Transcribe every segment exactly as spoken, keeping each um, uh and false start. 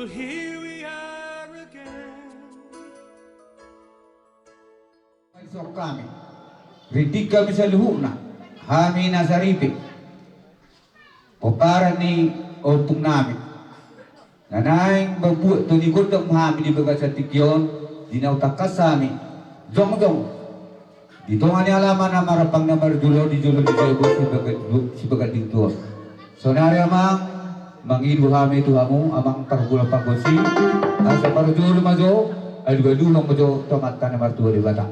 Here we are again. Ison hami, rintik hami saluhutna, hami na saripe, pomparan ni ompung nami, na naeng mambuat tondi gondang hami di bagasan tingki on, di naung tangkas hami jongjong di tonga ni alaman na marampang na marjolo di jolo ni jabu sibaga-, sibaganding tuor. Saonari amang, mangido hami tu hamu amang pargual panggonsi, asa parjolo ma jo, alualuhon ma jo tu Amanta na martua Debata.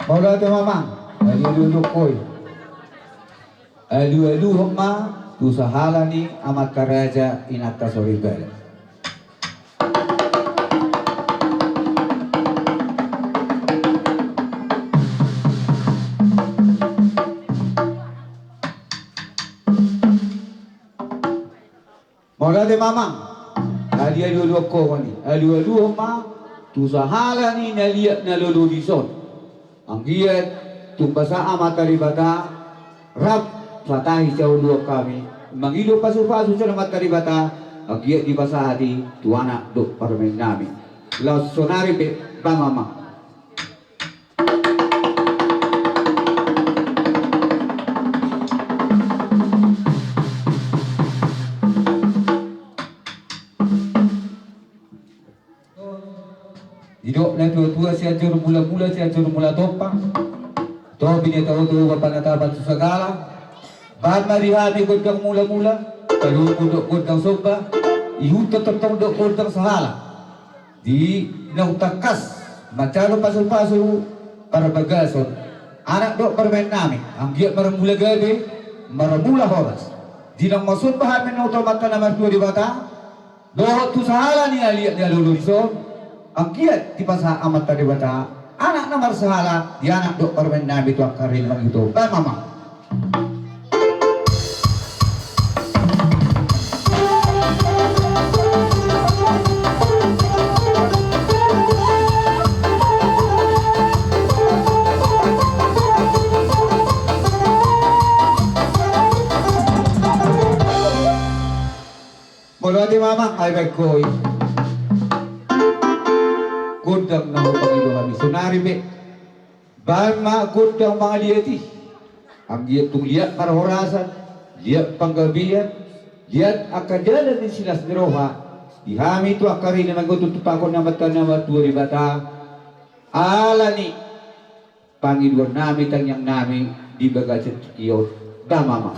Mauliate ma amang, alualuhon ma jo. Alualuhon ma tu sahala ni amanta raja inanta soripada. Mauliate ma amang, alualuhon ma jo. Alualuhon ma tu sahala ni na liat na lolo dison. Anggiat tung basa Amanta Debata, rap satahi sian ulaon hami mangido pasupasu sian Amanta Debata, anggiat dipasahat i tu anak dohot parumaen nami. Laos saonari pe, bam amang. Didok natuatua, Sianjur Mulamula, Sianjur Mula Tompang, Topi ni Tao tu Bapa na Tabat tu Sagala. Bam ma di hami gondang mulamula, padomu dohot gondang somba, ihut tongtong dohot gondang sahala. Di naung tangkas manjalo pasupasu parbagason anak dohot parumaen nami, anggiat marmula gabe, marmula horas. Di naung marsomba hami on tu Amanta na martua Debata, dohot tu sahala ni na liat na lolo dison, anggiat dipasahat Amanta Debata anak na marsahala di anak dohot parumaen nami tu angka ari na mangihut on. Bam amang. Mauliate ma amang, ai baen ho i gondang na hupangido hami saonari be. Baen ma gondang mangaliat i. Anggiat tung liat parhorasan, liat panggabean, liat angka dalan ni silas ni roha di hami tu angka ari na mangihut on, tu pangkon ni Amanta na martua Debata. Ala ni pangidoan nami, tangiang nami di bagasan tingki on. Bam amang.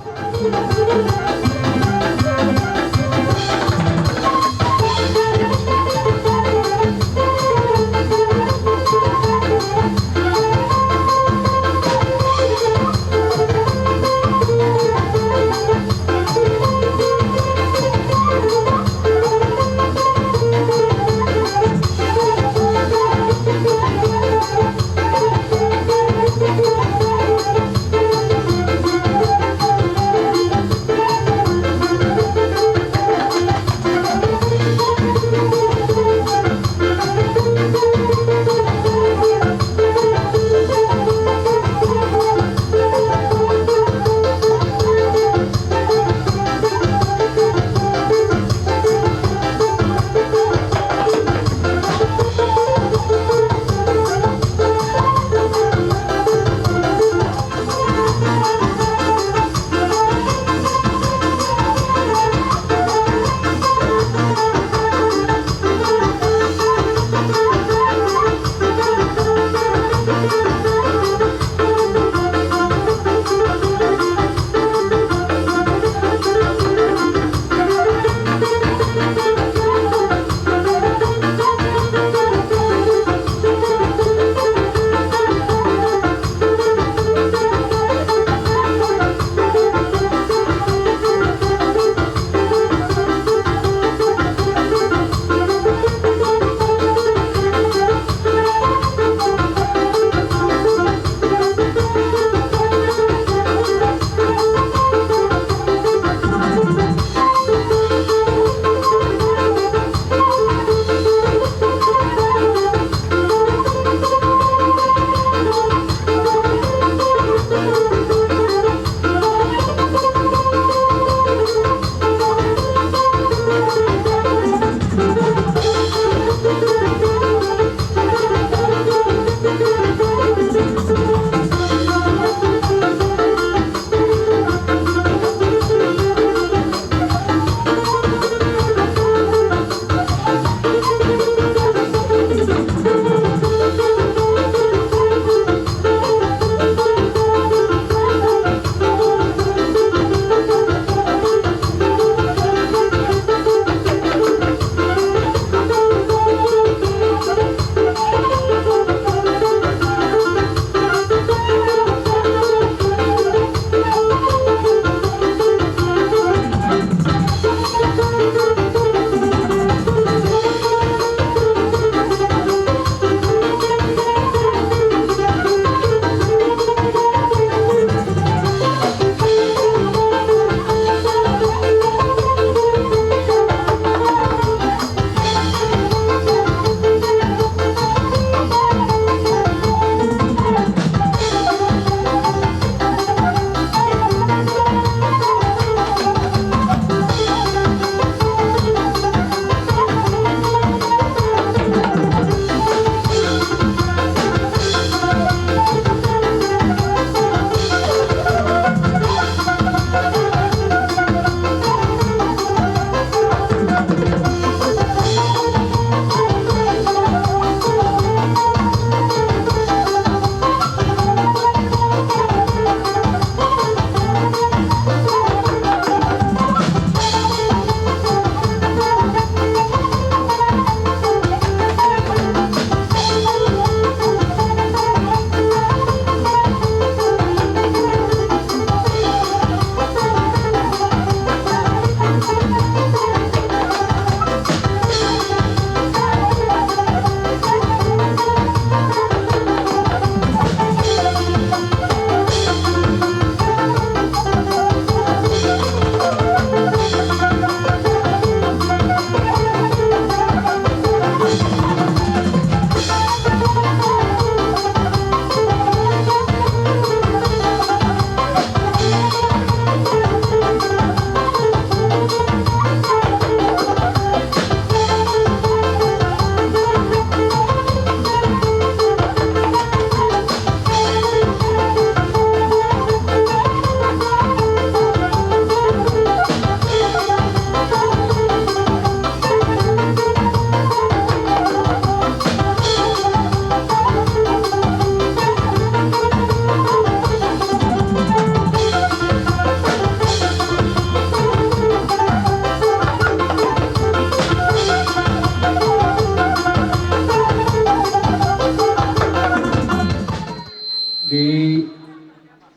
Di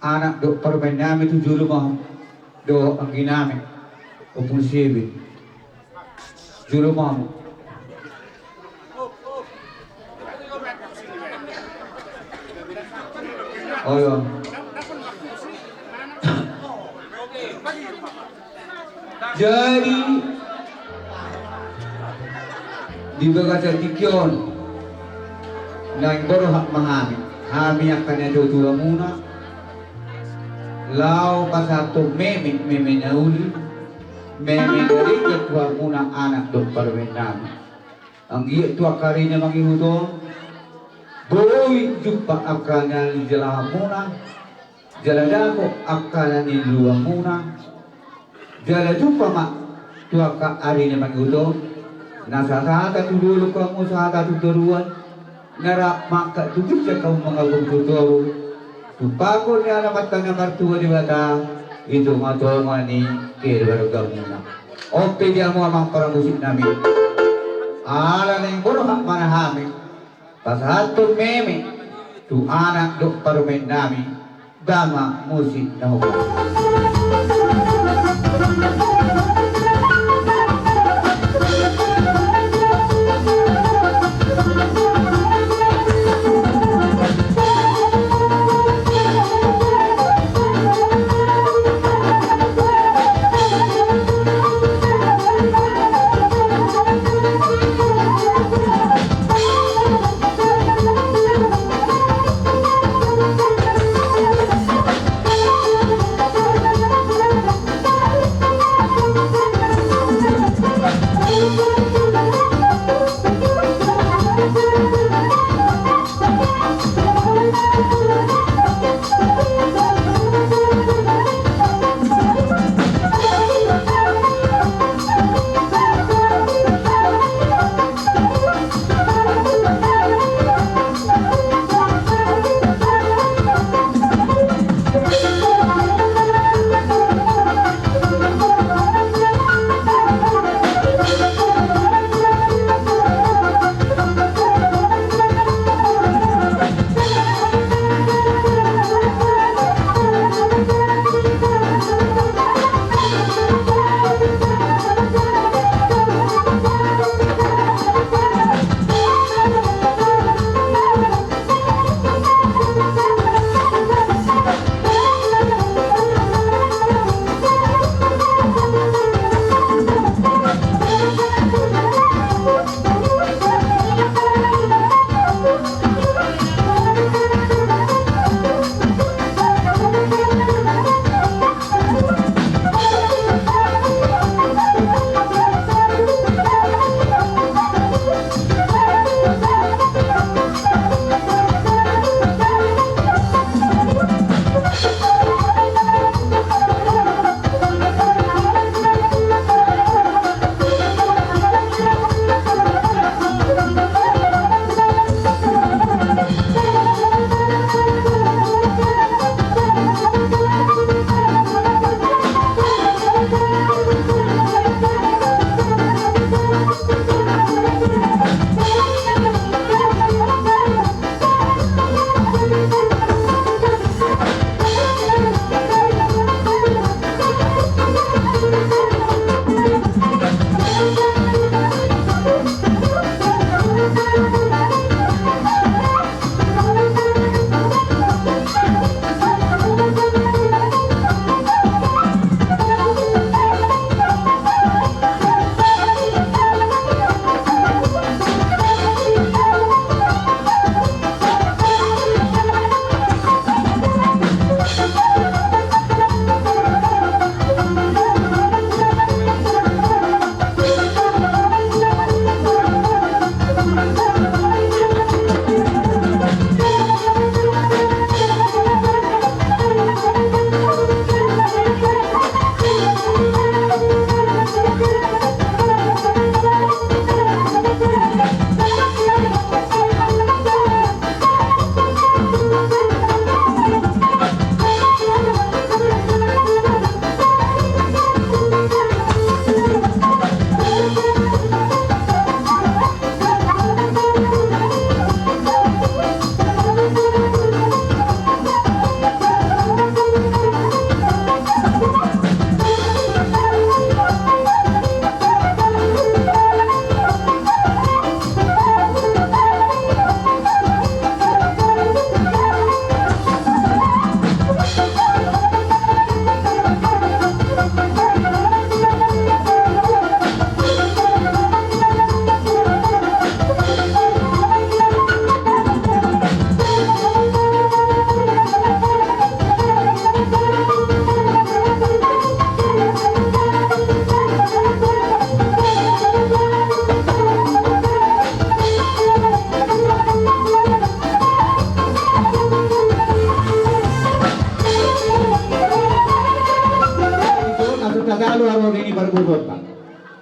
anak dohot parumaen nami tu jolo ma hamu, dohot anggi nami, Ompu Siebe. Jolo ma hamu. Olo. Jadi di bagasan tingki on, naeng borhat ma hami, hami angka natuatuamuna, laho pasahathon meme, meme na uli, meme na denggan tu hamuna anak dohot parumaen nami. Anggiat tu angka ari na mangihut on, boi jumpa angka na nijalahanmuna, jala dapot angka na niluluanmuna, jala jumpa ma tu angka ari na mangihut on, na sahata tu dolok hamu, sahata tu toruan, na rap mangkat tu ginjang hamu mangabur tu toru, tumpahon ni Amanta na martua Debata di tongatonga ni keluargamuna. On pe di hamu amang parmusik nami. Ala naeng borhat ma hami, pasahathon meme tu anak dohot parumaen nami, damang musik na hobas.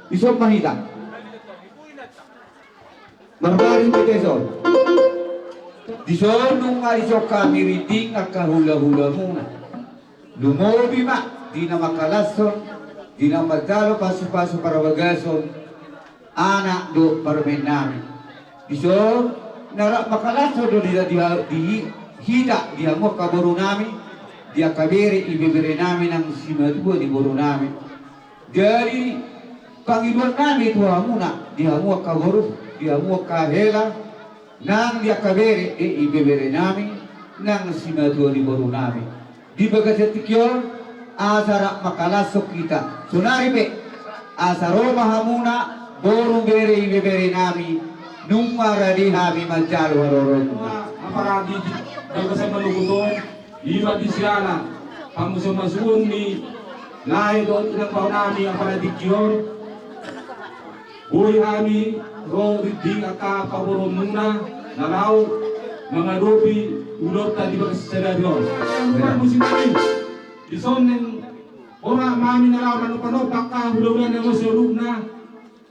Dison ma hita. Marbaris ma hita dison. Dison nunga dison hami rinding angka hulahulamuna. Lumobi ma di na mangkalashon, di na manjalo pasupasu parbagason anak dohot parumaennami. Dison na rap mangkalashon do di, di, di hita, di hamu angka borunami, di angka bere ibeberenami nang simatua ni borunami. Jadi pangidoannami tu hamuna, di hamu angka boru, di hamu angka hela, nang di angka bere, eh, ibeberenami nang simatua ni borunami. Di bagasan tingki on, asa rap mangkalashon hita. Sonari pe, asa ro ma hamuna, boru bere ibeberenami, nunga rade hami manjalo haroromuna. Apalagi di bagasan manogot on, ima di siala pamasumasuon ni lae dohot inang baonami apala tingki on. Boi hami ro rinding angka paborunmuna na laho mangadopi ulaonta di bagasan sadari on. Musim ini dison naeng ora ma hami na laho manompanompa angka hulahula na ro sioluna.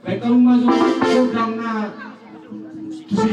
Baen hamu ma jo gondang na tusi.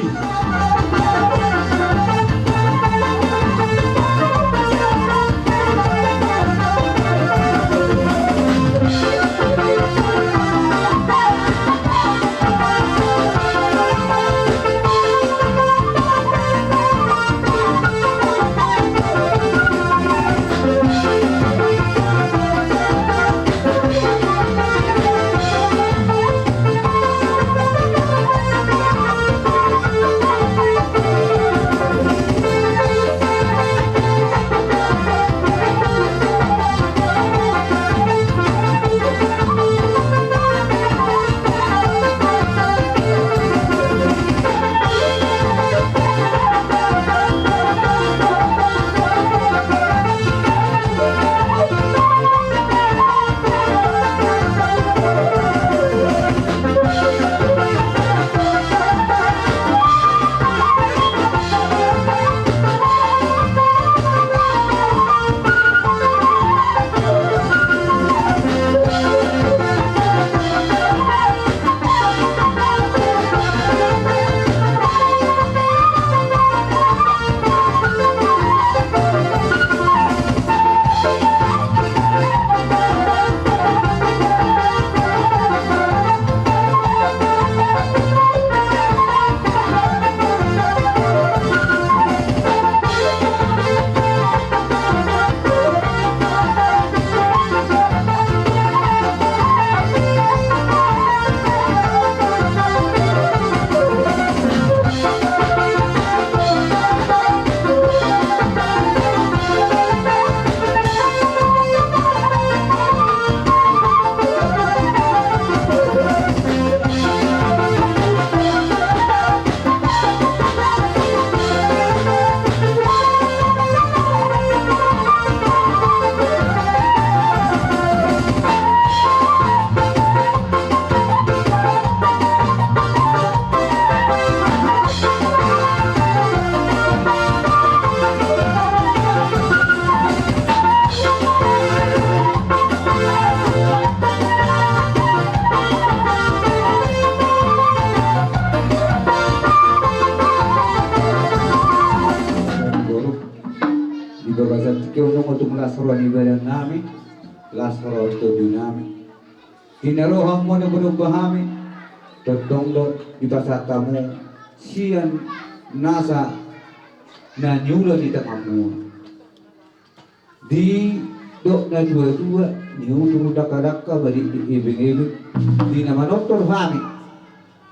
Di bagasan tingki on nunga tung las roha ni badannami, las roha ni tondinami. Di na ro hamu manompanompa hami, tongtong do dipasahat hamu sian nasa na niula ni tanganmuna. Didok natuatua, niutur dangkadangka, madikdik ebengebeng, di na manortor hami,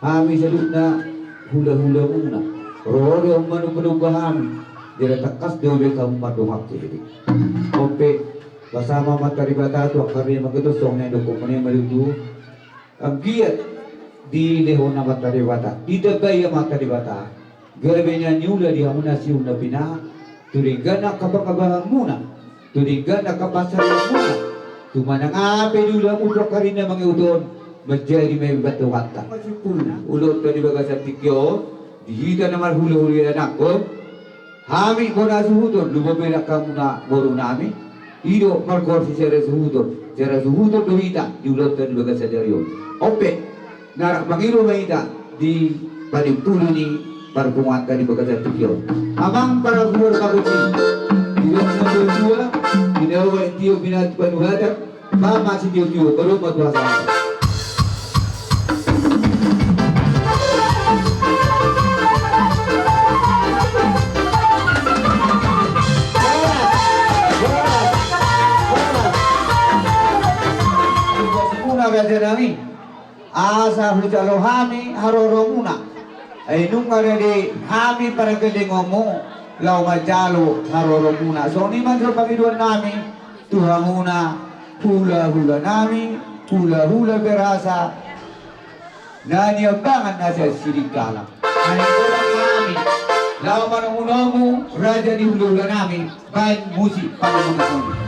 hami saluhutna hulahulamuna, ro do hamu manompanompa hami, jala tangkas do dibaen hamu mardongan hebe. On pe, basa ma Amanta Debata tu angka ari na manggohi on, songon na nidokhonmuna i ma tutu. Anggiat dilehon Amanta Debata, ditambai Amanta Debata gabe na niula di hamu na siula na pinahan, tu denggan angka pangambanganmuna, tu denggan angka pansarianmuna, tu manang aha pe di ulaonmu tu angka ari na mangihut on, manjadi ma i bantuganta. Ulaonta di bagasan tingki on, di hita na marhulahula i anakku, hami bona suhuton, lumobi ma di hamuna borunami, I do margoar si Siara Suhuton, Siara Suhuton do hita di ulaonta di bagasan ari on. On pe, narak mangido ma hita di panimpuli ni parpunguanta di bagasan tingki on. Amang parpunguan pargonsi, di dalam natua-tua, di dalam tio pinat panuhatan, bama si tio-tio, baru ma tuasa. Muna raja nami, asa hujalo hami haroromuna. Ai nunga rade hami pargellengonmu, laho manjalo haroromuna. Songon i ma jo pangidoan nami tu hamuna, hula-hula nami, hula-hula berasa, na niambangan na sian Sidikalang. Ai nunga hami laho manomu-nomu raja ni hula-hula nami, baen musik panomu-nomu.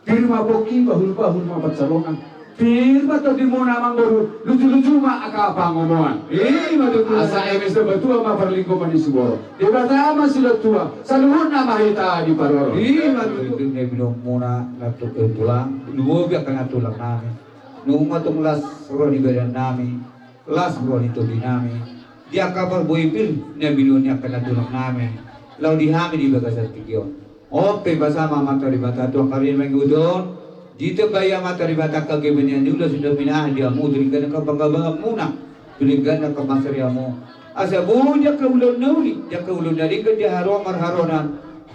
Terima boki bahul-bahul ma pansalongan. Pir ma tondimuna amangboru, luju-luju ma angka pangomoan. I ma tutu. Asa eme sabatua ma parlinggoman ni siborok, Debata ma silehon tua, saluhutna ma hita diparorot. I ma tutu. Tingki na binoanmuna na tu-, eh, tulang, lumobi angka na tulang nami. Nunga tung las roha ni badan nami, las roha ni tondi nami. Di angka parbue pir na binoan ni angka na tulang nami, laho di hami di bagasan tingki on. On pe basa ma Amanta Debata tu angka ari na mangihut on, ditambai Amanta Debata angka gabe na niula suda pinahan di hamu, tu denggan angka pangabanganmuna, tu denggan angka pansarianmu. Asa boi di angka ulaon na uli, di angka ulaon na denggan di haroa marharoan,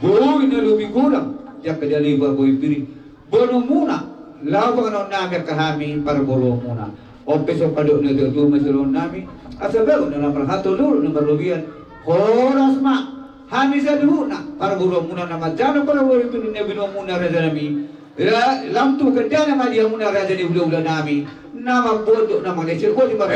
boi na lobi godang di angka dali parbue pir boanonmuna, laho panganon nami angka hami parboruonmuna. On pe so pandok ni natua-tua ma sidohonon nami, asa bagot na marhalto, dolok na marlobian. Horas ma hami saluhutna parboruonmuna na manjalo parbue pir na binoanmuna raja nami. Ra-, lam tu gandana ma di hamuna raja ni hulahula nami. Na mamboan dohot na mangalehon, sirgoti ma.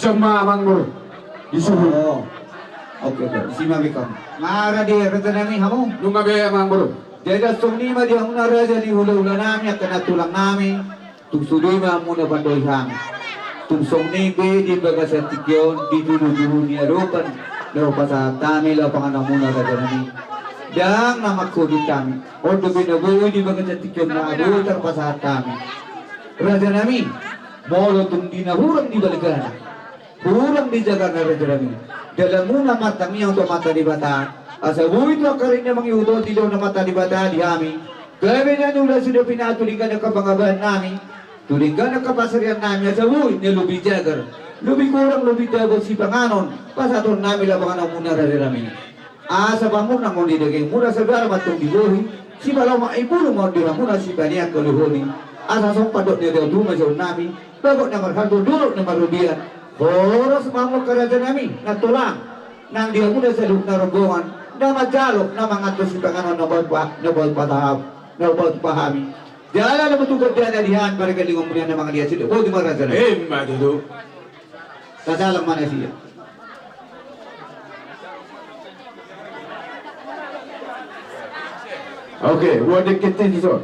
Sama amang boru. Disuhut. Oh. Oke, oke. Isi ma be kam. Nga ra di raja nami hamu. Nunga be amang boru. Jadi songon i ma di hamuna raja ni hulahula nami, angka na tulang nami. Tung sude ma hamuna pandok hami. Tung songon i be di bagasan tingki on di julu-julu ni adopan na hupasahat hami laho panganon muna raja nami. Ndang na mangkobit hami. On dope na boi di bagasan tingki on na boi tarpasahat hami. Raja nami, molo tung di na hurang di balgana. Hurang di jagana raja nami. Dalanmuna martangiang tu Amanta Debata. Asa boi tu angka ari na mangihut on dilehon Amanta Debata di hami. Gabe na niula sude pinaturingkan angka pangabahan nami. Turingkan angka pasarian nami asa boi na lobi jagar. Lobi godang lobi dapot sipanganon. Pasahaton nami laho panganon muna raja nami. Asa pamurna on di daging muna sagar ma tung dibohi. Sipalomak ibulu ma on di hamuna sipaneang kaluhoni. Asa songon pandok ni atua tutu ma sian nami. Bagot na marhardo dolok na marrobean. Horas ma hamu angka raja nami na tulang. Nang di hamuna saluhut na rombongan. Na manjalo na mangantusi panganon na bagot pa, na bagot pa hami. Jala na butuh kerja na dihan pada kelingon mulia na mangaliasi do boti ma raja nami. Ima tutu. Tadalan ma nasida. Oke, dua dengke titi son.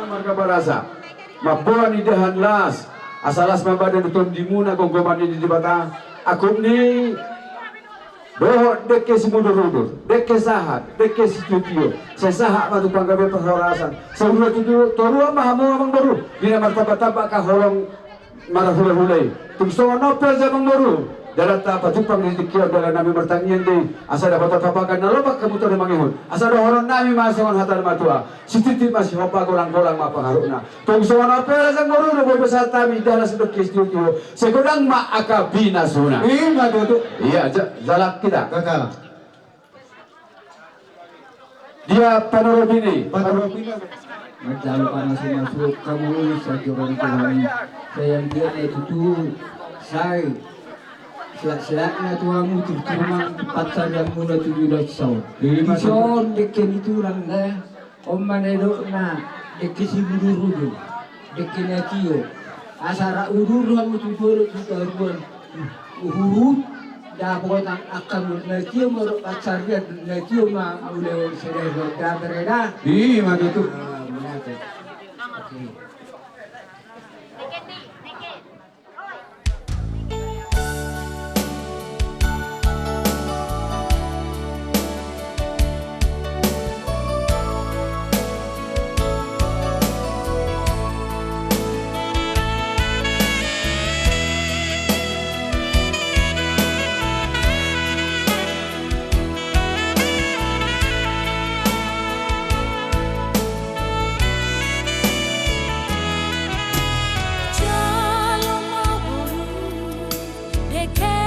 Marga Barasa. Mamboan indahan las. Asa las ma badan dohot tondimuna, gomgoman ni Debata. Akum ni dohot dengke simudurudur, dengke sahat, dengke sitiotio, sai sahat ma tu panggabean parhorasan. Sai uduran tu toruan ma hamu amangboru, di na martambatamba angka holong marhulahula i. Tung songon on pe hamu amangboru, dalanta patumpang di tingki on, dalan nami martangiang do i, asa dapotan papakan na lomak hamu tong mangihut. Asa dohonon nami ma songon hata ni na matua. Sititi ma sihompa, golang-golang ma pangarahutna. Tung songon on pe hamu amangboru, na boi pasahat hami, dalan sititi tu, sai godang ma angka pinasuna. Ima tutu. Ia, ja-, jalan hita. Jalan. Dia panorobini. Panorobini. Manjalo pamasu-masu hamu sajoron Tuhan. Sai anggiat ma tutu sai sehat-sehat ma tu hamu, tirtirmang pansarianmuna tu joloan on. Ima tutu. Dison dengke ni tulang da. On ma na nidokna, dengke simudurudur, dengke na tio. Asa rap udur hamu tu jolo tu toruan. Huhut dapotan angka na tio, molo pansarian na tio ma mauliate sadari on da, bere da. Ima tutu. Ah, mauliate. Oke. Jalo ma boru dengke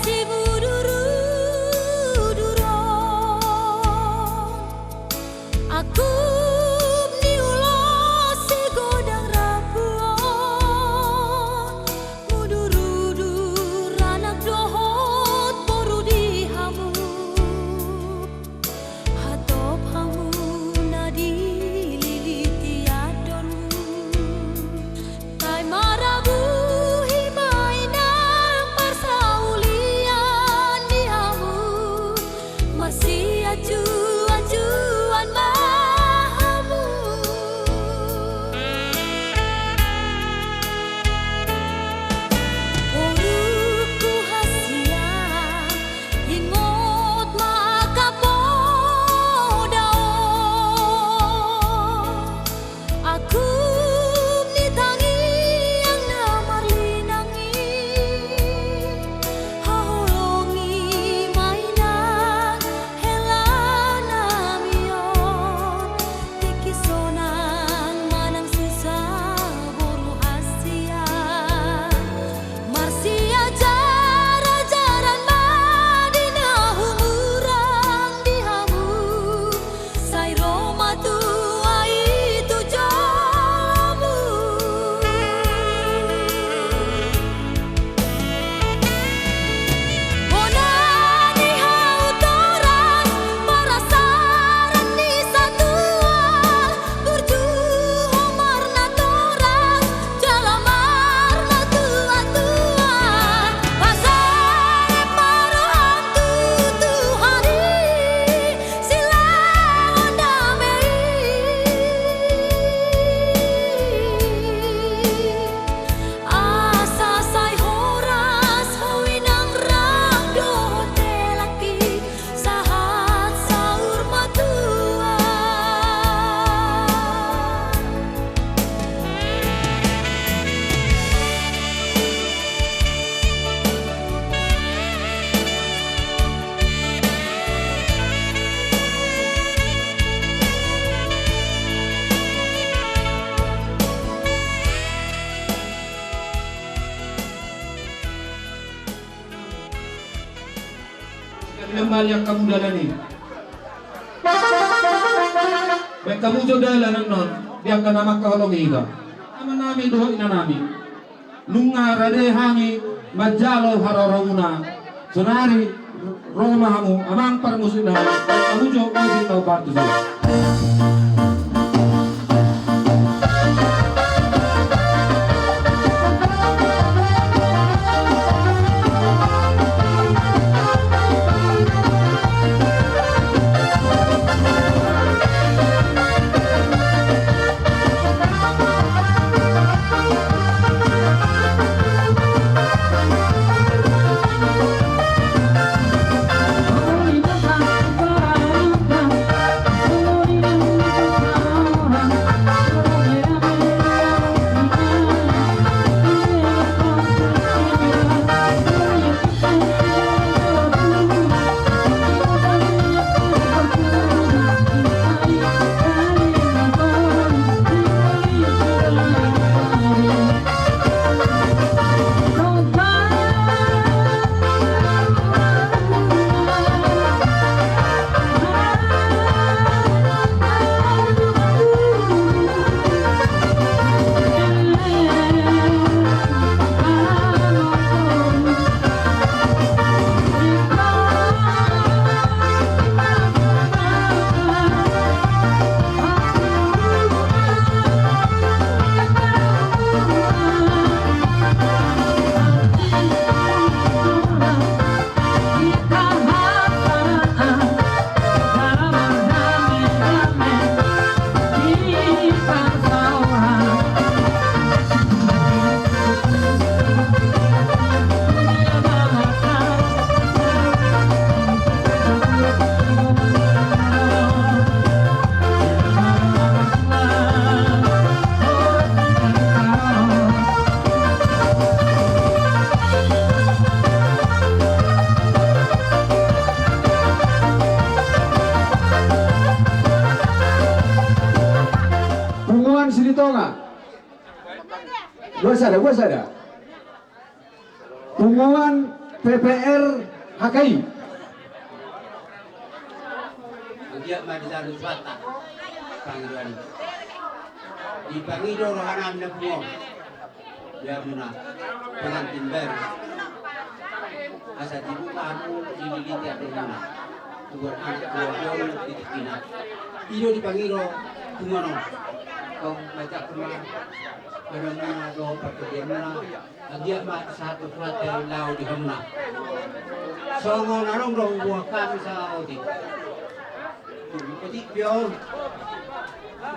simudurudur on. Akum ni ulos sigodang rambu on, mudurudur anak dohot boru di hamu. Hatop hamu na dililiti andormu. Sai marabuhi ma inang parsaulian di hamu, masianjuanjuan ma hamu. Boruku hasian, ingot ma angka poda on. Akum ni tangiang na marlinang i, haholongi ma inang hela nami on. Tingki sonang manang susa boru hasian, marsiajarajaran ma di na humurang di hamu. Sai ro ma tua i tu jolomu. Bona ni hau toras, parasaran ni satua, burju hombar na toras, jala marnatuatua. Pasahat ma roham tu Tuhan i, silehon dame i. Asa sai horas ho inang rang dohot helangki, sahat saur matua. Kami mambali angka muda nami. Baen hamu jo dalan annon di angka na mangkaholongi hita. Amanami dohot inanami. Nunga rade hami manjalo haroromuna. Saonari ro ma hamu amang parmusik nami. Baen hamu jo musik na parmusik. Dua sada. Punguan P P R H K I. Anggiat ma di sada suata pangidoan i. Dipangido rohanami na pungu on. Di hamuna pengantin baru. Asa dibuka hamu dililiti andormuna. Tubuan anak dua boru di tingkina. I do dipangido punguan on. Tong baca kema. Badanmuna dohot partingkianmuna. Anggiat ma sahat tu Tuhanta i laho di hamuna. Songon adong do hubungan hami saotik. Jadi pion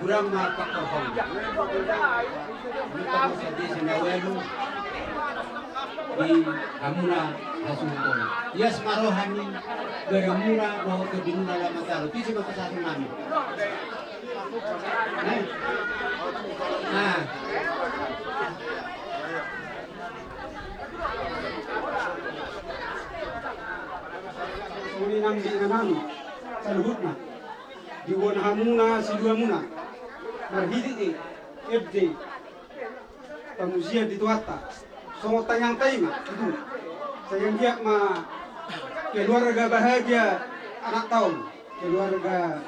hurang ma pangkorhon. Hami tong sadia sinawalu di hamuna hasuhuton. Ias ma roha ni badanmuna dohot tondimuna laho manjalo. Tusi ma pasahaton nami. Eh? Ah. Songon i nang di inanami saluhutna, diboan hamuna siduamuna marhite ende pamujian di Tuhanta. Songon tangiangta i ma tutu. Sai anggiat ma keluarga bahagia anakta on, keluarga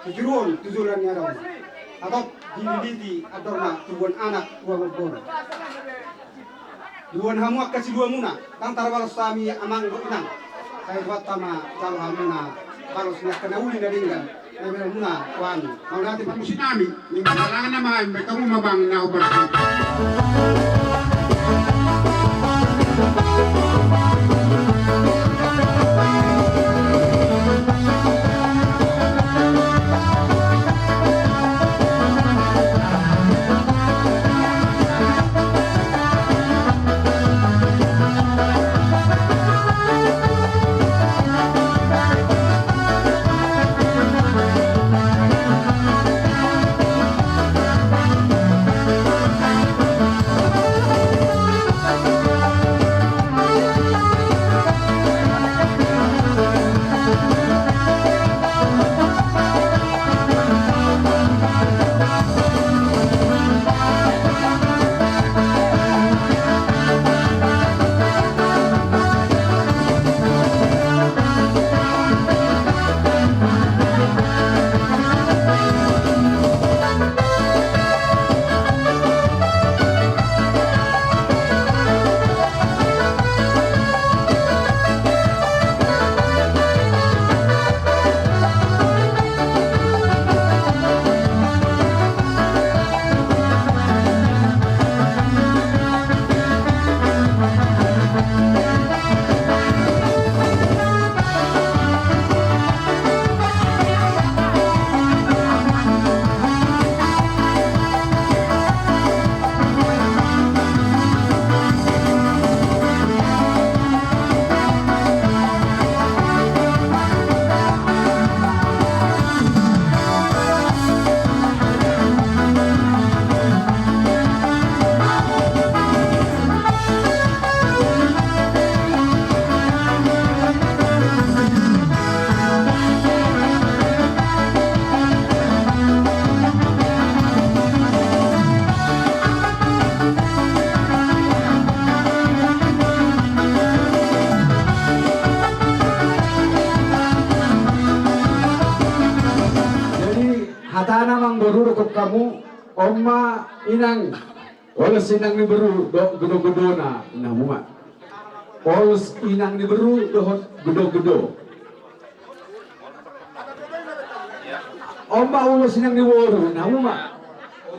Sitiruon tu joloan ni ari on. Hatop dililiti andorna tubuan anak dua boru. Diboan hamu angka siduamuna, ndang tarbalos hami amang dohot inang. Sai Tuhanta ma jalo hamuna balos ni angka na uli na denggan na ibaen hamuna tu hami. Mauliate ma. Pamusi nami. Minggu halangan nama, baik kamu mamang na operasi. Jadi, hatana amangboru dohot hamu, on ma inang. Ulos inang ni boru dohot gedogedona, inang muma. Ulos inang ni boru dohot gedogedo. On ma ulos inang ni boru, inang muma.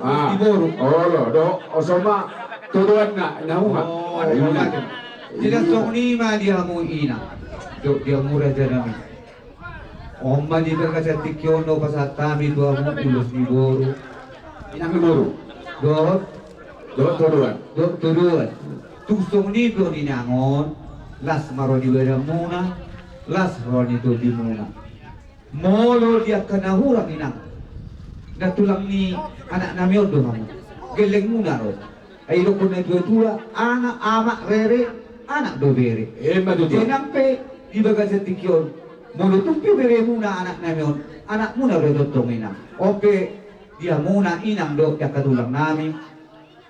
Ah, ni boru. Olo, do, oso ma todoanna, inang muma. Oh, iya. Jadi songon i ma di hamu inang. Dohot di hamu rajanami. On ma di bagasan tingki on do pasahat hami tu hamu ulos ni boru. Inang ni boru. Dohot. Dohot todoan. Dohot todoan. Tung songon i pe on inang on, las ma roha ni badanmuna, las roha ni tondimuna. Molo di angka na hurang inang, na tulang ni anaknami on do hamu. Gellengmuna do. Ai didokkon na tuatua, anak, amak rere, anak do bere. Emma tutu. Jadi nang pe di bagasan tingki on, molo tung pe beremuna anaknami on, anakmuna do tongtong inang. On pe di hamuna inang dohot di angka tulangnami.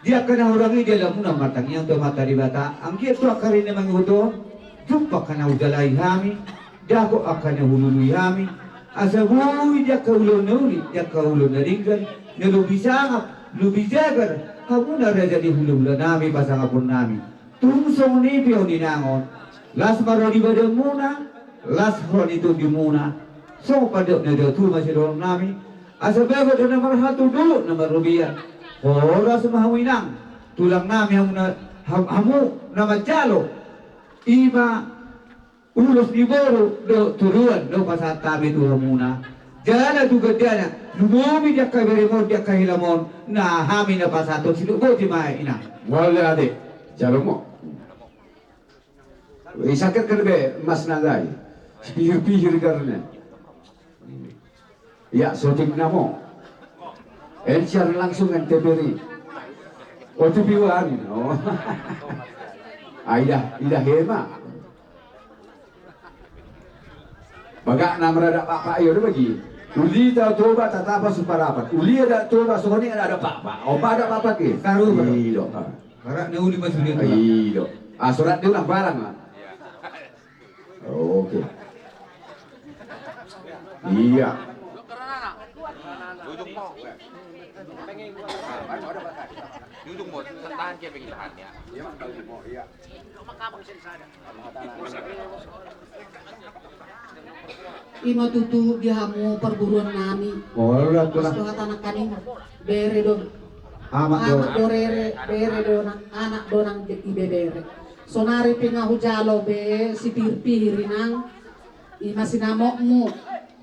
Di angka na hurang i di alamuna martangiang tu Amanta Debata, anggiat tu angka ari na mangihut on, jumpa angka na hujalo hami, dapot angka na hulului hami, asa boi di angka ulaon na uli, di angka ulaon na denggan, na lobi sangap, lobi jagar, hamuna raja ni hulahula nami, pasangapon nami. Tung songon i pe on inang on, las ma roha ni badanmuna, las roha ni tondimuna. Songon pandok ni natua-tua ma sidohonon nami, asa bagot do na marhalto, dolok na marrobean. Horas ma hamu inang, tulang nami, hamu na, ha-, hamu na manjalo, i ma ulos ni boru dohot tuduhan na hupasahat hami tu hamuna. Jala tu gandana, lumobi di angka berem on, di angka helam on, na hami na pasahathon sidok boti ma inang. Mauliate, jalo ma. Isangkirkan be mas nagai. Sipihir-pihir karena. Ia, syuting namo. N C R langsung N T V ri. O T V One. Oh. Ah, idah, idah hema. Bagak na maradak pakpak i do bagi. Uli Tao Toba tatapa suparapat. Uli Adat Toba songon i Adat Pakpak. Opa Adat Pakpak i. Taruh, Bro. Iyo. Barak na uli ma sude tu. Iyo. Ah, surat dia ulang barang lah. Oke. Iya. Ima tutu di hamu parboruon nami. Olo, tulang. Pas do hata nangkaning, bere do. Amak do. Amak do rere, bere do nang, anak do nang ibebere. Sonari pe nga hujalo be sipihir-pihir inang, ima sinamotmu.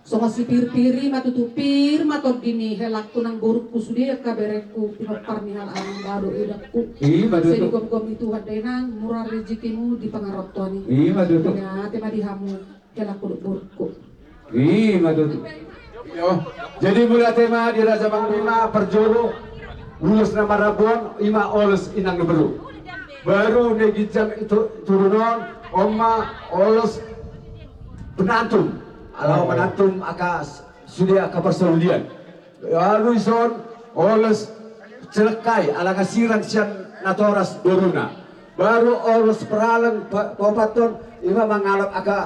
Songon sipihir-pihir i ma tutu pir ma tondi ni helangku nang borungku sude angka berengku pinompar ni halak amang, bado idakku. Ima tutu. Sai digomgom ni Tuhan da inang, mura rejekimu di pangarantoan i. Ima tutu. Mauliate ma di hamu. Kela kuduk burku. Ima tutu. Iyo. Jadi mauliate ma di Raja Amang Bima, parjolo ulos na marambun, ima olos inang ni boru. Baru na ginjang tu-, turun on, on ma olos penantum. Ala manantum angka s-, sude angka parsaulian. Baru dison olos celengkai, ala nga sirang sian natoras boruna. Baru olos peraleng pa-, paopathon, ima mangalap angka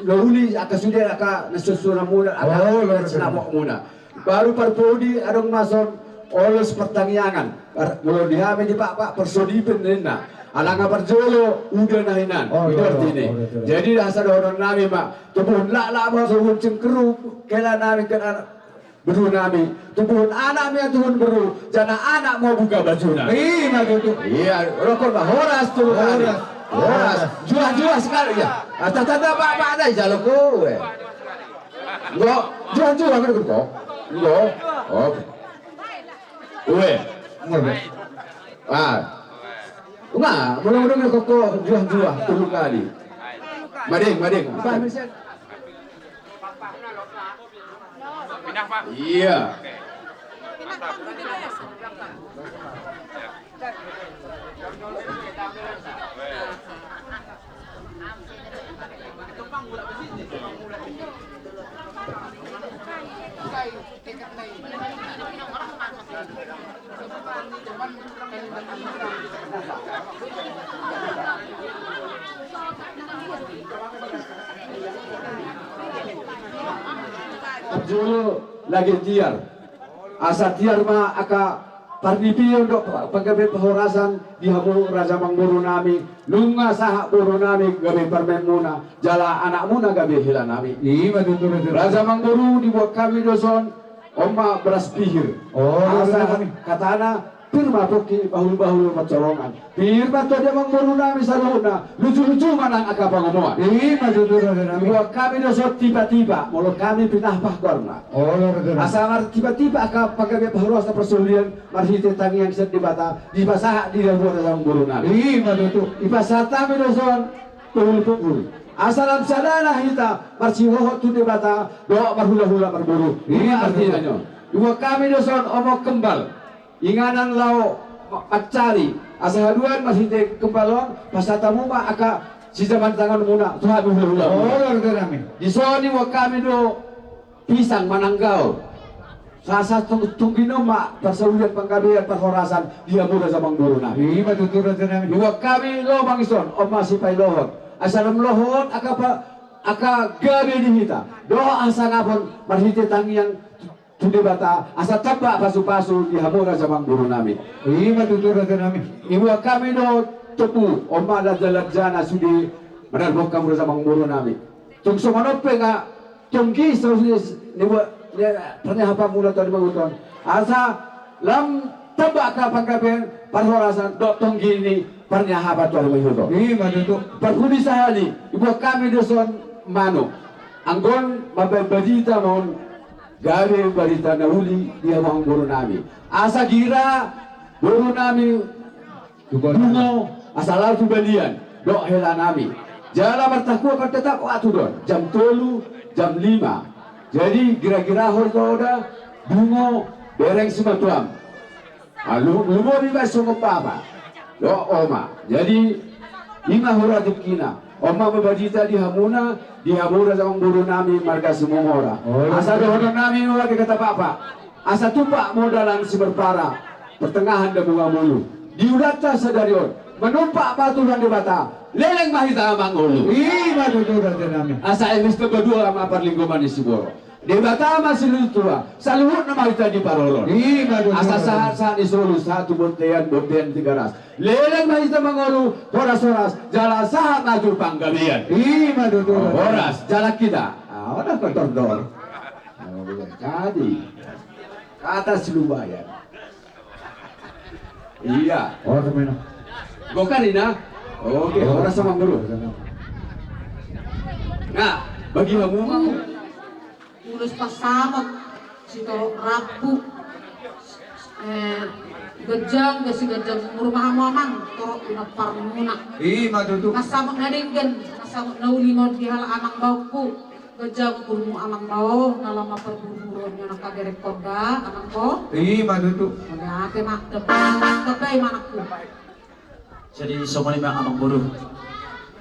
na uli, angka sude, angka na suansuanmuna, angka na sinamotmuna. Baru parpudi adong ma son olos partangiangan. Par-, molo di hami di Pakpak parsodipen ninna. Ala nga parjolo uda na hinan. Ito artina. Jadi asa dohonon nami ma, tubuhon laklak ma tubuhon cengkeru, kela nami kena boru nami, tubuhon anak ma tubuhon boru, jala anak ma buka bajuna. Ima tutu. Iya, rokon ma horas tutu. Horas. Horas. Juah-juah sekali ya. Tata-tata Pakpak na i jalo ku. Enggo, juah-juah kan enggo. Enggo. Oke. Ue. Ah. Nga, mula-mula koko juah-juah tolu kali. Madeng, madeng. Iya. Parjolo lagi tiar. Asa tiar ma angka parnipion dohot panggabean parhorasan di hamu Raja Amang boru nami, nunga sahat boru nami gabe parumaenmuna, jala anakmuna gabe hela nami. Ima tutu, Raja. Raja Amang boru, diboan hami do son, on ma beras pihir. Oh, asa, Raja nami. Hatana, pir ma pongki, bahul-bahul ma colongan. Pir ma tu dia Amang boru nami saluhutna, luju-luju ma nang angka pangomoan. Ima tutu, Raja nami. Diboan hami do son tipa-tipa, molo hami pinahpah goarna. Olo, Raja nami. Asa martipa-tipa angka panggabean parhorasan parsaulian, marhite tangiang sian Debata, dipasahat di hamu Raja Amang boru nami. Ima tutu. Dipasahat hami do son, pohul-pohul. Asa lam sada na hita, marsihohot tu Debata, dohot marhula-hula marboru. Ima tutu. Ima artina on. Diboan hami do son omong kembal. Inganan laho ma-, mancari, asa haduan marhite kembal on, pasahat hamu ma angka sijaman tanganmuna, tu hami hula-hula. Olo, Raja nami. Dison diboan hami do pisang manang gaol. Sasa tong-, tonggi on ma parsaulian, panggabean, parhorasan di hamu raja amangboru nami. I ma tutu raja nami. Ibuat hami lomang dison, on ma sipailohon. Asa lam lohot angka pa-, angka gabe di hita dohot hasangapon marhite tangiang tu Debata, asa tamba pasupasu di hamu raja amangboru nami. I ma tutu raja nami. Ibuat hami do tombu, on ma lanjalanjana sude manarbok hamu raja amangboru nami. Tung songon on pe nga tonggi saluhut ni, ni, ni parniahapanmuna tu ari Manguton. Asa lam tamba angka panggabean, parhorasan dohot tonggi ni parniahapan tu ari Manguton. I ma tutu. Parpudi sahali, ibuat hami dison manuk. Anggo on mambahen barita ma on, gabe barita na uli di hamu amangboru nami. Asa gira boru nami Bungo, asa laho tu balian dohot hela nami. Jala martangkuapan tetap waktu do on, jam tolu, jam lima. Jadi gira-gira ho do da Bungo, bereng simatuam. Ah, lu-, lumobi ma songon bapa dohot oma. Jadi i ma hurang tingkina. On ma barita di hamuna, di hamu raja amangboru nami marga Simomora. Oh, iya. Asa dohonon nami ma bahen hata Pakpak. Asa tumpak ma dalan Simarpara, pertengahan Dabu Ngabulu. Di ulaonta sadari on, manumpak ma tu Tuhan Debata, leleng ma hita mangolu. I ma tutu raja nami. Asa emes tamba dua ma parlinggoman ni siborok. Debata ma silehon tua, saluhutna ma hita diparorot. I ma tutu raja nami. Asa sahat-sahat ni solu, sahat tu bontean, bontean Tigaras. Leleng ma hita mangolu, horas-horas, jala sahat ma tu panggabean. I ma tutu raja nami. Horas, jalan kita. Ah, horas, kotor dor. Oh, jadi. Kata si Lubayan. Iya. Oh, temen. Gokar ina. Oke, oh, horas amangboru. Nah, bagi hamu. Ulos pansamot, sitorop rambu. Eh, ganjang, ganjang, ganjang umur ma hamu amang, torop pinomparmuna. I ma tutu. Pansamot na denggan, pansamot na uli ma on di halak amang baoku. Ganjang umurmu amang bao, na lam ma parburuburuon ni anak kaberengkon da, amang bao. I ma tutu. Mauliate ma, damang, damang, damang, anakku. Jadi songon i ma amangboru.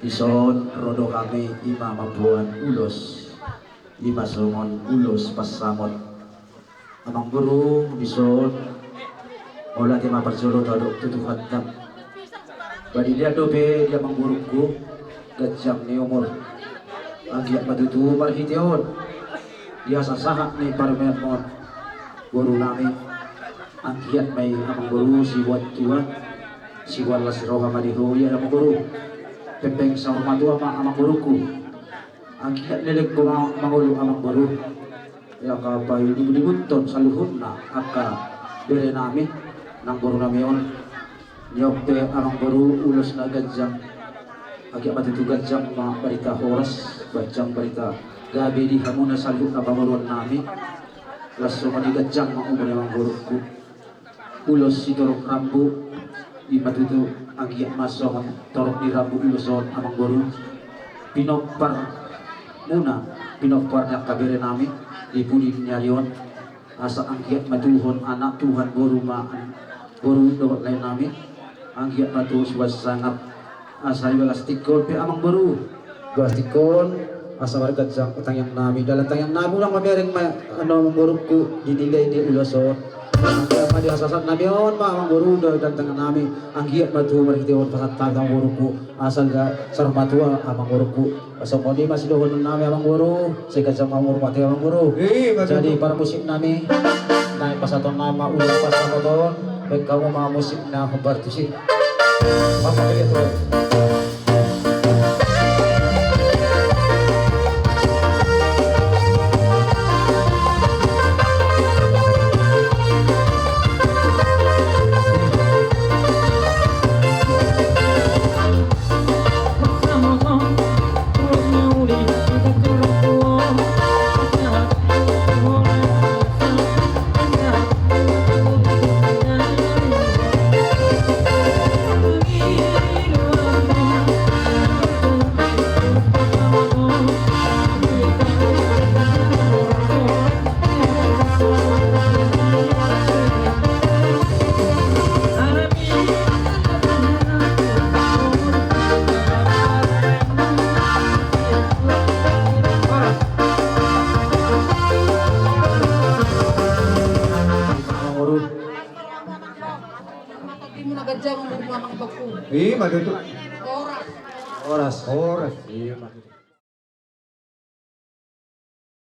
Dison ro do hami i ma mamboan ulos. I ma songon ulos pansamot. Amangboru, dison, mauliate ma parjolo tadok tu Tuhanta. Ba dilehon dope di amangborungku ganjang ni umur, anggiat ma tutu marhite on di hasasahat ni parumaenmon, boru nami. Anggiat ma i amangboru siboan tua, siboan las ni roha ma di ho i amangboru. Pengpeng saur matua ma amangborungku. Anggiat leleng ho ma mangolu amangboru. Ia angka paidibudibuthon saluhutna angka bere nami nang boru nami on. Nion pe amangboru ulos na ganjang. Anggiat ma tutu ganjang ma barita horas, ganjang barita gabe di hamuna saluhutna pamoruon nami. Laos songon i ganjang ma umur ni amangborungku. Ulos sitorop rambu, i ma tutu, anggiat ma songon torop ni rambu ulos on amangboru. Pinomparmuna, pinompar ni angka bere nami di pudi ni ari on. Asa anggiat ma tutu anak, tutu boru ma, boru dohot lae nami. Anggiat ma tutu siboan sangap. Asa di bagas tingki on pe amangboru. Bagas tingki on, asa marganjang tangiang nami. Dalan tangiang nami unang mamereng ma, anu, amangborungku, di nilai ni ulos on. Anggiat ma di hasasahat nami on ma amangboru, dalan tangiang nami. Anggiat ma tutu marhite on pasahat hami amangborungku. Asa saur matua amangborungku. Songon i ma sidohonon nami amangboru. Sai ganjang ma umur mate amangboru. I ma tutu. Jadi parmusik nami. Naeng pasahaton nami ma ulos pansamot on. Baen hamu ma musik na hombar tusi. Ima tutu. Horas, horas. Ima tutu.